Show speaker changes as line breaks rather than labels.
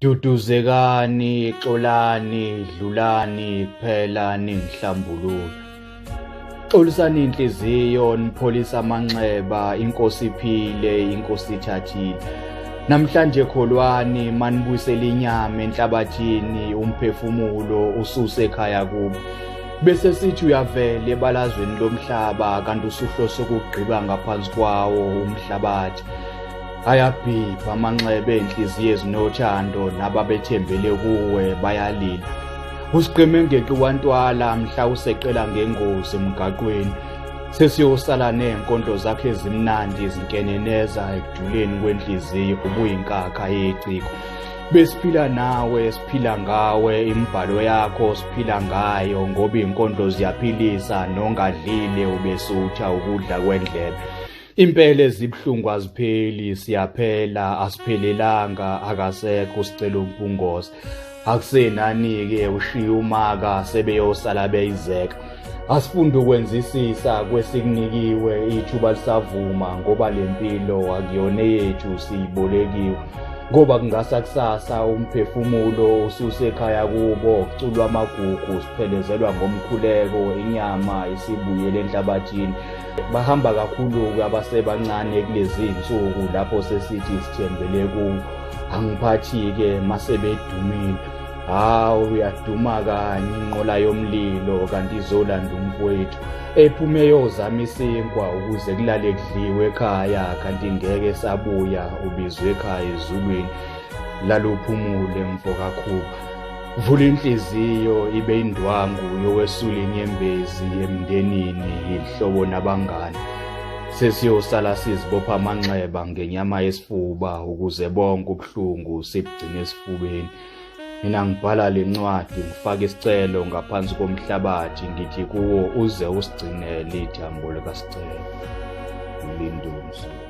Duduzekani, xolani, dlulani kuphela ningihlambulule. Xolisani inhliziyo nipholisa amanxeba, inkosi iphile, inkosi ithathile. Namhlanje kholwani manibuyisela inyama enhlabathini, umphefumulo ususe ekhaya kubo. Bese sithi uyavela ebalazweni lomhlaba kanti usuhlose ukugqiba ngaphansi kwawo umhlabathi. Ayabhibha amanxeba enhliziyo ezinothando nababethembele kuwe bayalila. Usiqime ngeqi wantwala mhla useqela ngengozi emgaqweni. Sesiyosala nezinkondlo zakhe ezimnandi zinkeneneza ekujuleni kwenhliziyo ubuyinkakha yeciko. Besiphila nawe siphila ngawe imibhalo yakho siphila ngayo ngoba izinkondlo ziyaphilisa nongadlile ubesutha ukudla kwendlebe. Impela ezibuhlungu azipheli siyaphela asiphelelanga akasekho sicela uMpungose. Akusenani-ke ushiya umaka sebeyosala beyizeka. Asifunde ukwenzisisa kwesikunikiwe ithuba lisavuma ngoba le mpilo akuyona eyethu siyibolekiwe. Ngoba kungasa kusasa umphefumulo ususekhaya kubo kuculwa amagugu siphelezelwa ngomkhuleko inyama isibuyele enhlabathini. Bahamba kakhulu-ke abasebancane kulezi iy'nsuku lapho sesithi sithembele kubo. Angiphathi-ke masebedumile. Hawu uyaduma kanye inqola yomlilo kanti izolanda umfowethu. Ephume yozama isinkwa ukuze kulale kudliwe ekhaya kanti ngeke sabuya ubizwe ekhaya ezulwini. Laluphumule mfo kaKhuba. Vula inhliziyo ibe indwangu yokwesula inyembezi emndenini, izihlobo nabangani. Sesiyosala sizibopha amanxeba ngenyama yesifuba ukuze bonke ubuhlungu sibugcine esifubeni. Mina ngibhala le ncwadi ngifaka isicelo ngaphansi komhlabathi ngithi kuwo uze usigcinele ithambo likaSicelo. Mlindo Msulu.